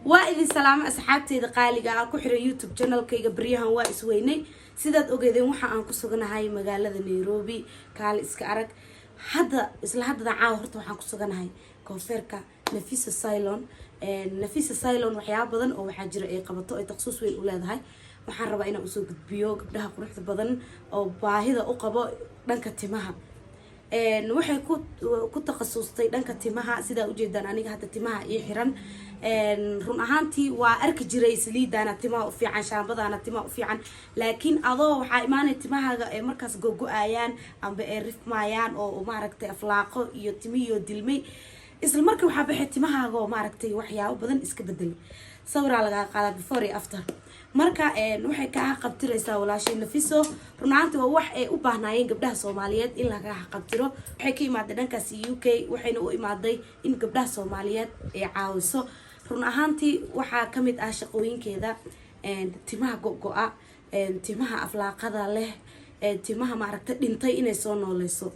Waa idin salaamo, asxaabteyda qaaliga ah ku xiran YouTube channelkayga. Baryahan waa isweynay. Sidaad ogeedeen, waxa aan ku suganahay magaalada Nairobi. Kaali iska arag hadda, isla haddada caawa horta waxaan ku suganahay koonfeerka Nafisa Salon. Nafisa Salon waxyaaba badan oo waxaa jira ay qabato, ay takhasus weyn u leedahay. Waxaan rabaa inaan usoo gudbiyo gabdhaha quruxda badan oo baahida u qabo dhanka timaha. Waxay ku takhasustay dhanka timaha. Sidaa ujeedaan, aniga hadda timaha ii xiran. Run ahaantii waa arki jiray saliidana timaha u fiican, shaambadana timaha u fiican, laakiin adoo waxaa imaanaya timahaaga ay markaas gogo-ayaan amba ay rifmayaan oo maaragtay aflaaqo iyo timihiyo dilmay. Isla markii waxaa baxay timahaaga oo maaragtay waxyaabo badan iska bedelay. Sawiraa lagaa qaadaa before iyo after. Marka waxay kaa qabtiraysaa walaashay Nafiso. Run ahaantii waa wax ay u baahnaayeen gabdhaha Soomaaliyeed in lagaa qabtiro. Waxay ka imaaday dhankaasi UK, waxayna u imaaday in gabdhaha Soomaaliyeed ay caawiso. Run ahaantii waxaa kamid ah shaqooyinkeeda timaha go-go-a, timaha aflaaqada leh, timaha maaragta dhintay inay soo nooleyso.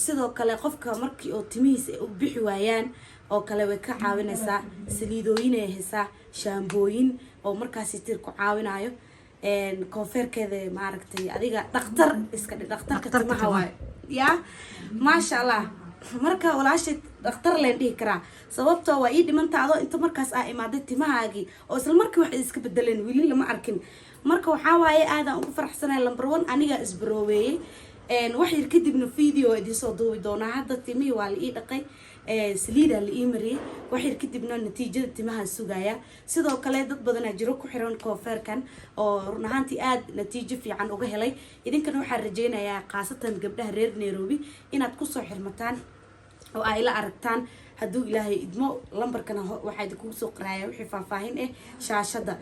Sidoo kale qofka markii oo timihiisa ay u bixi waayaan oo kale way ka caawinaysaa. Saliidooyin ay haysaa, shaambooyin oo markaasi tir ku caawinayo. Koonfeerkeeda maaragtay adiga dhaktar iska dhig, dhakhtarka timaha waayo ya, maasha Allah. Marka walaashay dhakhtar leen dhihi karaa, sababtoo waa ii dhimanta adoo inta markaas aa imaaday timahaagii oo isla markii waxay iska bedeleen weli lama arkin. Marka waxaa waaye aadaan ugu faraxsanay. Number one, anigaa isbaroobeeyey. Wax yar kadibna video idinsoo duubi doonaa. Hadda timihii waa la ii dhaqay, saliidaa la ii mariyey. Wax yar kadibna natiijada timaha sugaya. Sidoo kale dad badanaa jiro ku xiran koonfeerkan oo run ahaantii aada natiijo fiican uga helay. Idinkana waxaan rajeynayaa, khaasatan gabdhaha reer Nairobi, inaad kusoo xirmataan oo ay la aragtaan hadduu Ilaahay idmo. Lambarkana waxaa idinkugu soo qoraaya wixii faahfaahin ah shaashada.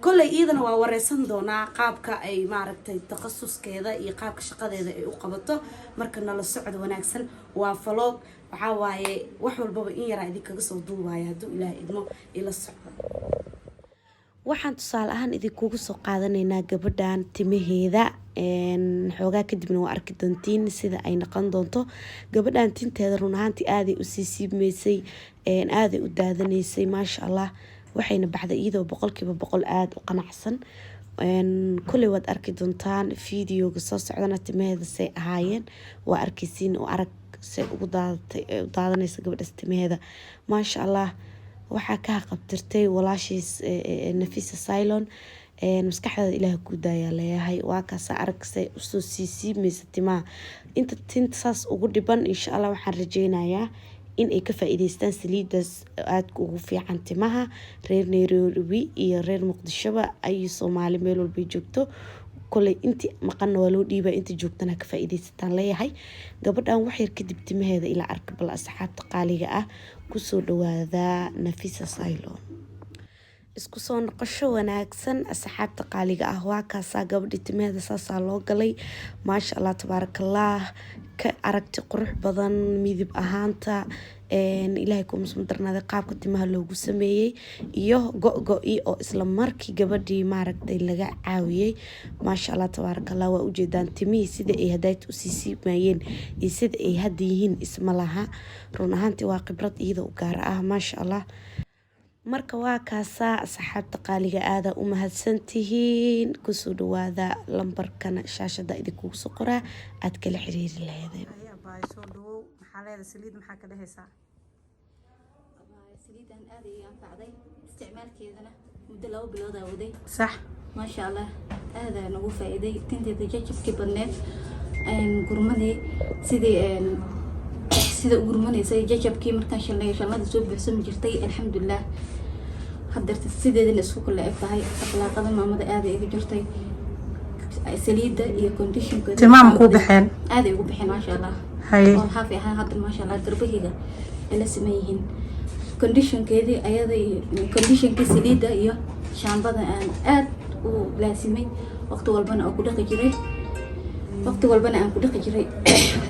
Kolley iyadana waa wareysan doonaa qaabka ay maaragtay takhasuskeeda iyo qaabka shaqadeeda ay u qabato. Marka nala socod wanaagsan. Waa vlog, waxaa waaye wax walbaba in yaraa idinkaga soo duubaya hadduu Ilaahay idmo. Ila socdo. Waxaan tusaale ahaan idinkugu soo qaadanaynaa gabadhan timaheeda. Xoogaa kadibna waa arki doontiin sida ay noqon doonto. Gabadhan tinteeda run ahaantii aaday usii siibmaysay, aaday u daadanaysay, maasha Allah. Waxayna baxday iyadoo 100% aada u qanacsan. Kuley waad arki doontaan videoga soo socdana timaheeda say ahaayeen waa arkeysiin oo arag say ugu daadatay, u daadanaysa gabadhaas timaheeda, maasha Allah. Waxaa ka haqabtirtay walaashiis Nafisa Salon. Maskaxdaada Ilaah ku daayaa leeyahay. Waa kaasa, aragsay usoo siisiimaysa timaha. Inta tinta saas ugu dhiban, insha Allah waxaan rajeynayaa in ay ka faa-iideystaan saliidaas aadka ugu fiican timaha. Reer Nairobi iyo reer Muqdishoba ay Soomaali meel walbay joogto, koley intii maqanna waa loo dhiibaa, inta joogtana ka faa-iideysataan leeyahay. Gabadhan waxyar kadib timaheeda ilaa arka. Bal asxaabta qaaliga ah, kusoo dhawaada Nafisa Salon. Isku soo noqosho wanaagsan, asxaabta qaaliga ah. Waa kaasaa gabadhi timaheeda saasaa loo galay, maasha Allah, tabaarakallah. Ka aragti qurux badan midib ahaanta, Ilaahay kuma darnaaday qaabka timaha loogu sameeyey iyo go-go-i oo isla markii gabadhii maaragtay laga caawiyey, maasha Allah, tabaarakallah. Waa ujeedaan timihii sida ay hadaayta usii siimayeen iyo sida ay hadda yihiin isma laha. Run ahaantii waa khibrad iyada u gaar ah, maasha Allah. Marka waa kaasaa, asxaabta qaaliga, aada u mahadsantihiin. Kusoo dhawaada, lambarkana shaashada idinkugu soo qoraa aad kala xiriiri laheedeen. Soo dhawow. Maxaa leedahay saliid? Maxaa ka dhehaysaa? Saliidan aad ay anfacday, isticmaalkeedana muddo 2 biloodaa waday. Maasha Allah, aadaa nagu faa'iiday. Tinteeda jajabkii badneed, gurmadii sidii sida u gurmanaysay, jajabkii markaan shalnay shalnada soo buuxsami jirtay, alxamdulilah, hadeerta sideedana isku kale eg tahay. Akhlaaqada maamada aaday iga jirtay, saliidda iyo conditionkeeda. Timaha ma kuu baxeen? Aaday ugu baxeen, maasha Allah. Oo hafi ahaan hadda, maasha Allah, garbahayga ay la siman yihiin. Conditionkeedii ayada, conditionkii saliidda iyo shaambada aan aad u laasimay, waqti walbana oo ku dhaqi jiray, waqti walbana aan ku dhaqi jiray,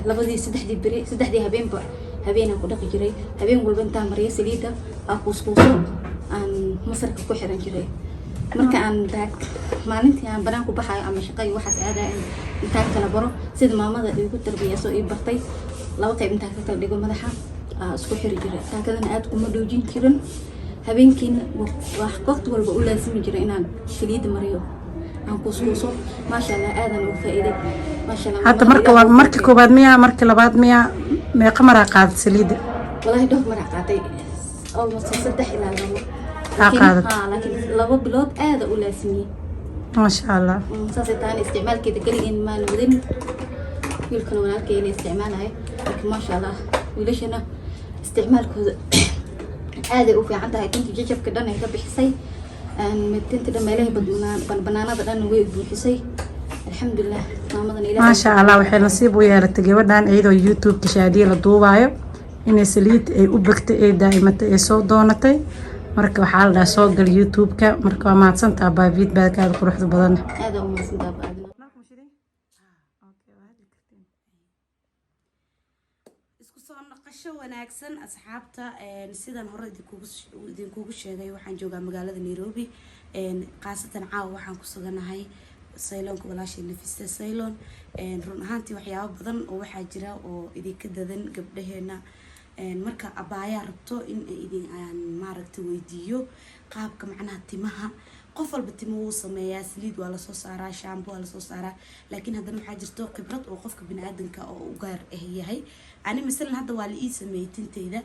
labadii saddexdii beri, saddexdii habeenba habeen aan ku dhaqi jiray. Habeen walba intaan mariyo saliidda aan kuuskuuso aan masarka ku xiran jiray. Marka aan daag maalintii aan banaan ku baxayo ama shaqa iyo waxaas aadaya, intaan kala baro sida maamada igu tarbiyeyso ii bartay, laba qayb intaan ka kala dhigo madaxa aa isku xiri jiray. Taakadana aad kuma dhoojin jirin. Habeenkiina wax waqti walba u laasimi jiray inaan saliidda mariyo, aan kuuskuuso. Maasha Allah, aadan ugu faa'iiday, maasha Allah. Hadda marka waa marka koowaad miyaa, marka labaad miyaa, meeqa maraa qaadat saliidda? Walaahi dhowr maraa qaatay, almost 3 ilaa 2. Aa, qaadatay. Haa, laakiin 2 bilood aada u laasimiyey. Maasha Allah. Saasay tahana isticmaalkeeda keligeen maan wadin, wiilkana walaalkayna isticmaalayo. Laakiin maasha Allah, wiilashana isticmaalkooda aaday u fiican tahay. Tinta jajabka dhan ay ka bixisay, tinta dhan meelaha banaanada dhan way buuxisay. Alxamdulilah, maamadan Ilaahay. Maasha Allah, waxay nasiib u yeelatay gabadhan, iyadoo YouTube-ka Shaadiye la duubaayo, inay saliid ay u begtay, ay daa'imatay, ay soo doonatay. Marka waxaa la dhahaa soo gal YouTube-ka. Marka waa mahadsantaa baa feedback-aada quruxda badan. Aada u mahadsantaa baadina. Isku soo naqasho wanaagsan, asxaabta. Sidaan hore idinkugu sheegay, waxaan joogaa magaalada Nairobi, khaasatan caawa waxaan ku suganahay salonka walaashay Nafisa Salon. Run ahaantii waxyaabo badan oo waxaa jira oo idinka dadan gabdhaheena. Marka abaayaa rabto in idin aan maaragta weydiiyo qaabka macnaha timaha. Qof walba timo wuu sameeyaa, saliid waa lasoo saaraa, shaambo waa lasoo saaraa, laakiin haddana waxaa jirto khibrad oo qofka biniaadanka oo u gaar ah yahay. Ani masalan hadda waa la ii sameeyey tinteyda,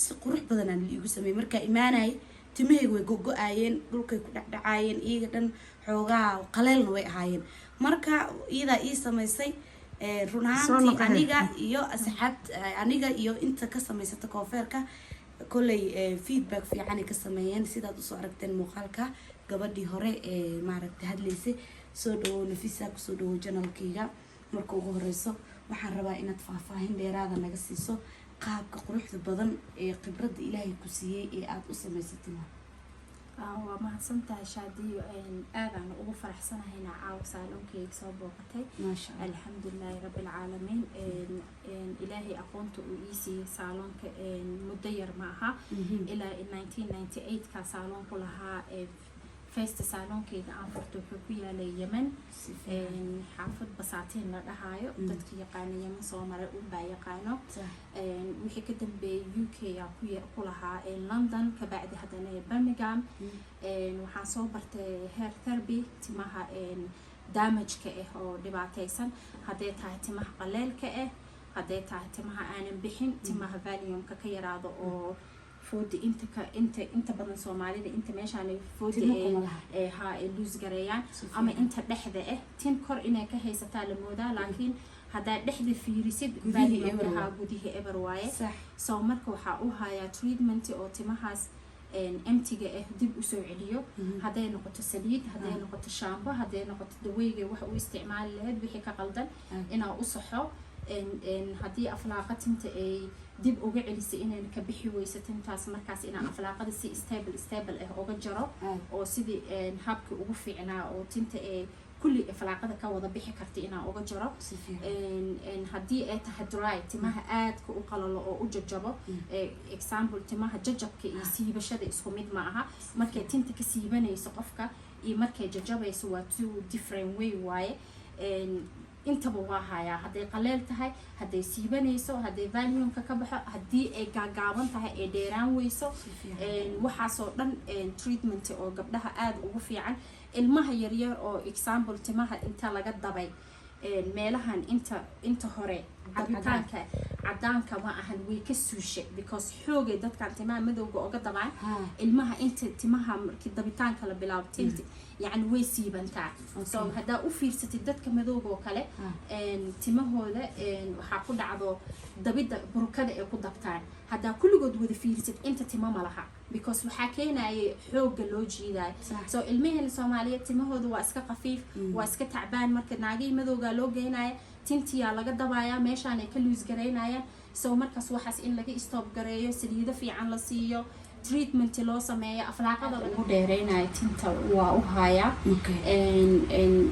si qurux badanaan la iigu sameeyey. Markaa imaanay timahayga way gogo-aayeen, dhulkay ku dhacdhacaayeen, iyaga dhan xoogaa qaleelna way ahaayeen. Marka iyadaa ii samaysay. Run ahaantii aniga iyo asxaabt, aniga iyo inta ka samaysata koofeerka, kolley feedback fiicanay ka sameeyeen, sidaad usoo aragteen muuqaalka gabadhii hore ee maaragtay hadlaysay. Soo dhawow Nafisa, kusoo dhawow channelkayga. Marka ugu horeyso waxaan rabaa inaad faahfaahin dheeraada naga siiso qaabka quruxda badan ee khibradda Ilaahay ku siiyey ee aada u samaysatay. Waa mahadsantahay Shaadiyo, aadaan ugu faraxsanahayna caawa saalonkeyga soo booqatay. Maasha Allah. Alxamdulilaahi rabbilcaalamiin. Ilaahay aqoonta uu ii siiyey saaloonka muddo yar ma aha. Ilaa 1998 ka saaloonku lahaa. First saaloonkeyga aan furto wuxuu ku yaalay Yemen, xaafad Basaatiin la dhahaayo. Dadka yaqaana Yemen soo maray unbaa yaqaano. Wixii ka dambeeyay UK aa ku lahaa, London, kabacdi haddana Birmingham. Waxaan soo bartay hair therapy, timaha damageka ah oo dhibaataysan, hadday tahay timaha qaleelka ah, hadday tahay timaha aanan bixin, timaha volumeka ka yaraado oo foodi inta ka inta badan Soomaalida inta meeshaan foodi ee ha ay loose gareeyaan, ama inta dhexda ah tin kor inay ka haysataa la moodaa, laakiin haddaa dhexda fiirisid volumeka gudihii eber waaye. So marka waxaa u hayaa treatment oo timahaas emptyga ah dib usoo celiyo, hadday noqoto saliid, hadday noqoto shaambo, hadday noqoto daweyga wax u isticmaali lahayd, wixii ka qaldan inaa u saxo. Haddii aflaaqa tinta ay dib uga celisay inayna ka bixi weyso tintaas, markaas inaan aflaaqada si stable ah uga jaro oo sidii habkii ugu fiicnaa oo tinta ee kulli aflaaqada ka wada bixi karta inaan uga jaro. Haddii ay tahay dry, timaha aadka u qalalo oo u jajabo, example timaha jajabka iyo siibashada isku mid ma aha. Markay tinta ka siibanayso qofka iyo markay jajabayso waa two different way waaye. Intaba waa hayaa, hadday qaleel tahay, hadday siibanayso, hadday volumeka ka baxo, haddii ay gaagaaban tahay ay dheeraan weyso, waxaasoo dhan treatment oo gabdhaha aada ugu fiican. Ilmaha yaryar oo example timaha inta laga dabay, meelahan inta hore dabitaanka cadaanka ma ahan, way ka suushay because xoogay dadkan timaha madowga oga dabaan. Ilmaha inta timaha markii dabitaanka la bilaabo tinta yacni way siibantaa. So haddaa u fiirsatid dadka madowga oo kale, timahooda waxaa ku dhacdo dabida burkada ay ku dabtaan. Haddaa kulligood wada fiirsid inta tima ma laha because waxaa keenaya xoogga loo jiidayo. So ilmaheena Soomaaliyeed timahooda waa iska khafiif, waa iska tacbaan. Marka naagihii madowgaa loo geynaya, tintiyaa laga dabayaa, meeshaan ay ka loose garaynayaan. So markaas waxaas in laga stop gareeyo, saliido fiican la siiyo, treatment loo sameeyo, aflaaqada lagu dheereynayo tinta waa u hayaa.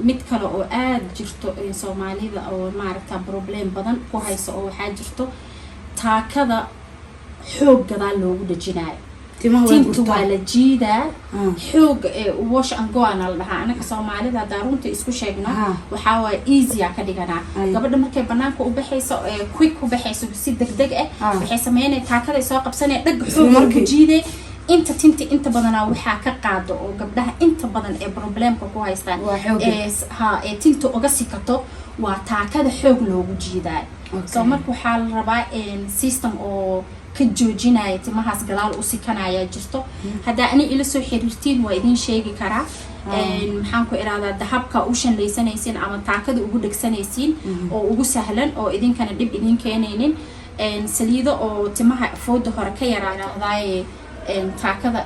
Mid kale oo aada jirto Soomaalida oo maaragta problem badan ku hayso oo waxaa jirto taakada xoog gadaal loogu dhajinayo. Tinta waa la jiidaa xoog, wash and go ana la dhahaa. Anaga Soomaalida haddaa runta isku sheegno, waxaa waaya easy aa ka dhiganaa. Gabadha markay banaanka u baxayso, quick u baxayso, si degdeg ah waxay sameynaya taakaday soo qabsanaya, dhag xoog ugu jiiday. Inta tinta inta badanaa waxaa ka qaado oo gabdhaha inta badan ee problemka ku haystaan Waa xoogga. ee ha ee tinta uga sikato waa taakada xoog loogu jiidayo. So marka waxaa la rabaa system oo ka joojinaya timahaas gadaal u sikanaya jirto. Haddaa ani ila soo xiriirtiin, waa idin sheegi karaa. Maxaan ku irahdaa, dahabka u shanlaysanaysiin ama taakada ugu dhegsanaysiin oo ugu sahlan oo idinkana dhib idin keenaynin. Saliido oo timaha fooda hore ka yaraadaaye, taakada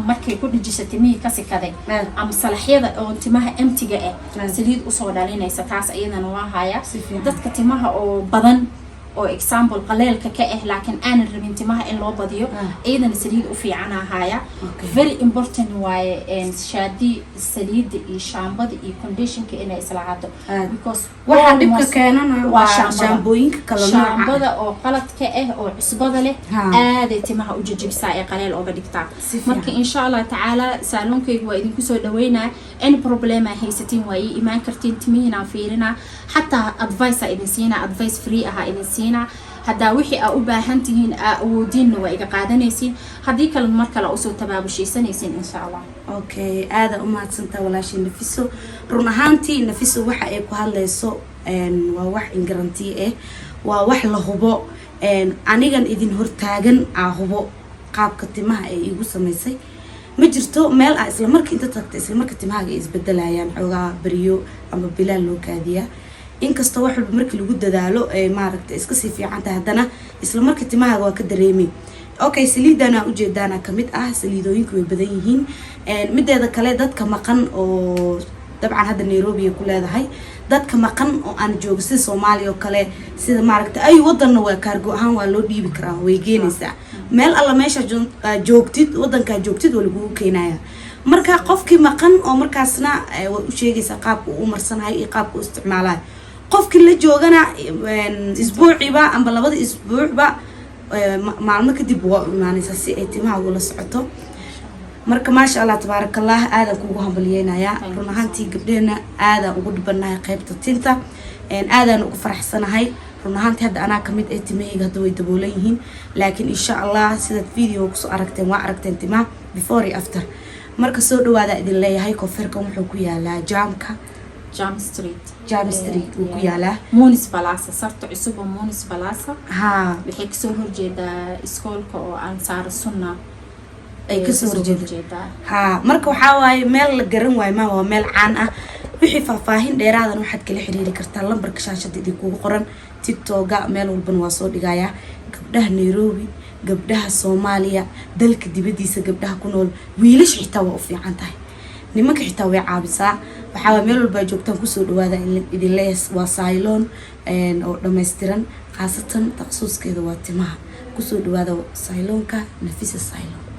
markay ku dhejisa timihii ka sikaday ama salaxyada oo timaha emptyga ah saliid usoo dhalinaysa, taas iyadana waa haya. Si fiican. Dadka timaha oo badan oo example qaleelka ka ah laakiin aanan rabin timaha in loo badiyo, iyadana saliid u fiican ahaya. Very important waaye shaadi saliida iyo shaambada iyo conditionka inay islahaato because Waxaa dhibka almost keenana waa waa shaambada. Shaambooyinka kala nooca ah. Shaambada oo qaladka ah oo cusbada leh aaday timaha u jajabisaa ee qaleel oga dhigtaa. Si fiican. Marka insha Allah tacaala saaloonkaygu waa idinku soo dhaweynaa. Any problem aa haysatiin, waa ii imaan kartiin. Timihiinaan fiirinaa, xataa advice aa idin siinaa, advice free ahaa idin siinaa. Haddaa wixii aa u baahan tihiin aa awoodiinna, waa iga qaadanaysiin. Haddii kale, mar kale usoo tabaabushaysanaysiin insha Allah. Okay, aada u mahadsantaa walaashii Nafiso. Run ahaantii Nafiso waxa ay ku hadlayso waa wax in guarantee ah, waa wax la hubo. Anigan idin hortaagan aa hubo qaabka timaha ay iigu samaysay. Ma jirto meel ah isla marka inta tagta isla marka timahaaga ay isbedelayaan. Xoogaa beriyo ama bilaal loo kaadiyaa. Inkastoo wax walba markii lagu dadaalo ay maaragta iska sii fiican tahay, haddana isla marka timahaaga waa ka dareemay. Okay, saliidana ujeedaana kamid ah, saliidooyinku way badan yihiin. Mideeda kale, dadka maqan oo dabcan hadda Nairobi ay ku leedahay, dadka maqan oo aan joogo sida Soomaaliya oo kale, sida maaragta ay wadanna, waa cargo ahaan waa loo dhiibi karaa, way geenaysaa meel alla meesha joogtid, wadankaa joogtid waa lagugu keenaya. Marka qofkii maqan oo markaasna way u sheegaysaa qaabka uu u marsanayo iyo qaabka u isticmaalayo. Qofkii la joogana isbuuciba amba labada isbuucba maalmo kadib waa u imaanaysaa si ay timaha ula socoto. Marka maasha Allah, tabaarakallah, aadaan kuugu hambaliyeynayaa. Run ahaantii gabdheena aadaan ugu dhibanahay qaybta tinta, aadaan ugu faraxsanahay. Run ahaantii hadda anaa kamid ee timahayga hadda way daboolan yihiin, laakiin insha Allah sidaad video kusoo aragteen, waa aragteen timaha before iyo after. Marka soo dhawaada idin leeyahay. Koonfeerkan wuxuu ku yaalaa Jaamka. Jam Street. Jam Street wuu ku yaalaa. Munis Plaza, sarta cusub oo Munis Plaza. Waxay kasoo horjeedaa iskoolka oo Ansaar Sunna. Ay kasoo horjeeda. Horjeedaa. Marka waxaa waaye meel la garan waayo ma waa meel caan ah. Wixii faahfaahin dheeraadan waxaad kala xiriiri kartaa lambarka shaashada idinkugu qoran. TikToka meel walbana waa soo dhigayaa. Gabdhaha Nairobi, gabdhaha Soomaaliya, dalka dibadiisa gabdhaha ku nool, wiilasha xitaa waa u fiican tahay, nimanka xitaa way caabisaa. Waxaa waay meel walbaa joogtaan kusoo dhawaada idin leeyahay. Waa salon oo dhammaystiran, khaasatan takhasuskeeda waa timaha. Kusoo dhawaada salonka Nafisa Salon.